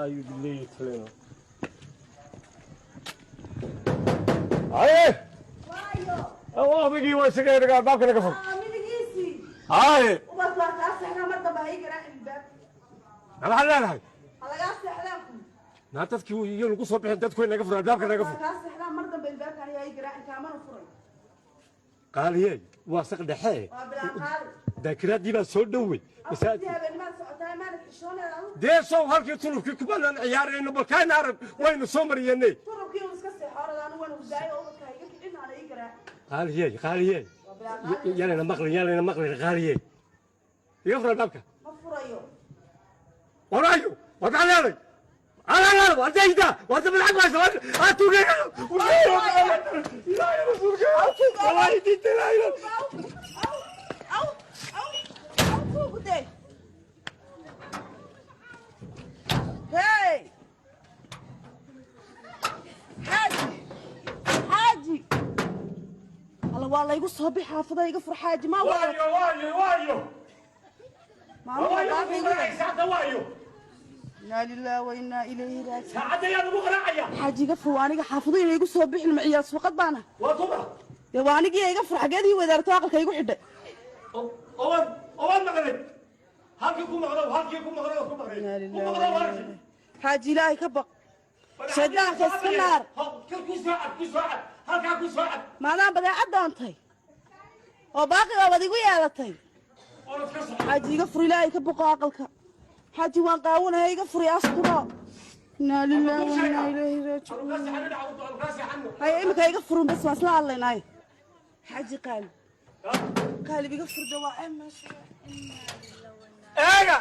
Wallaahi billahi taleno. Haye, odaygii waa isaga inaga albaabka naga fog. Midigiisii. Haye. Ubad waa kaa seexdaa, mar dambe ha ii garaacin albaabka. Ma maxaad leedahay? Ha lagaa seexdaa ku. Naa dadkii iyo lagu soo bixin, dadku way naga fur, albaabka naga waa fur. Kaa seexdaa, mar dambe albaabka aniga ha ii garaacin, kaamana furay. Qaaliye, waa saq dhexe. Waa bilaa qaali. Daakiraaddii baa soo dhowey. Afartii habeennimaad socotaa, maanad xishooneed adu. Dee sow halkii tulubkii kubanaan ciyaarayno, balkaayna arag waynu soo mariyanay. Turubkii uu iska seexo, orada, anigu waan hurdaayo oo ubadka ha iga kicin, hana ii garaacin. Qaaliyey, qaaliyey. Waa bilaa qaali. Yaanayna maqlin, yaanayna maqlin. Qaaliyey, iga fur albaabka. Ma furayo. Waraayo, war maxaad leeday? Alalaal ardayda waa dab lacag haysa, waa tuugay. Ilaahay rasuulka, wallahi diinta ilaahay. Aw, aw, aw, aw, tuugu dee. Hey, xaaji, xaaji, alla, waa laygu soo bix xaafada. Iga fur, xaaji, maa waa. Waayo, waayo, waayo. Maalmo waayo. dhaaf igu dar. Saacadda waayo. Inaa lillahi wa innaa ilayhi raajicuun. Saacadda yaa lagu qaraacaya? Xaaji, iga fur, waa aniga, xaafadu inay igu soo bixin maciyaal suuqad baana. Waa tuma? Dee waa anigii, iga fur. Xageed ii wadaarto, aqalka igu xidhay? Owan owan maqlay, halkii ku maqlo, halkii ku maqlo, ku maqlay. Inaa ku lillahi maqlo wa innaa halkii. Xaaji, ilaahay ka baq, shaydaanka iska naar. Ku soo cad, ku soo cad, halkaa ku soo cad. Maadaan badeecad doontay oo baaqi baabad igu yeelatay. Orod ka soco. Xaaji, iga fur, ilaahay ka boqo aqalka. Xaaji, waan qaawanahay, iga furi, asturo. Inaa lillahi wa innaa ilayhi raajicuun. Anu kaa seexano dhaca, anu kaa seexano. Haya, imika iga furun bas, waan isla hadlaynaaye. Xaaji qaalib, qaalib, iga furda, waa ceeb meesha. Eega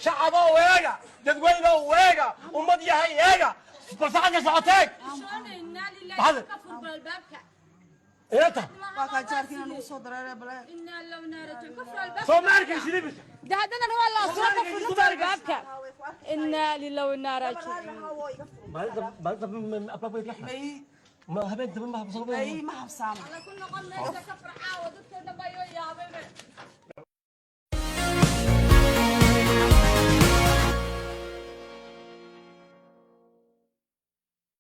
shacabow, eega dadweynow, eega ummad yahay, eega bal saacadka socoteeg. Maxaad? Inanta. Waa kaa jaarkiina nagu soo dareeree bale. Soo ma arkaysid imika? De haddana waa la asuro, ka furnta albaabka. Inaa lillahi wa innaa raajicuun. Maalinta, maalinta albaabka ka xidhan. May. Ma habeen dambe ma habsado. May, ma habsaama.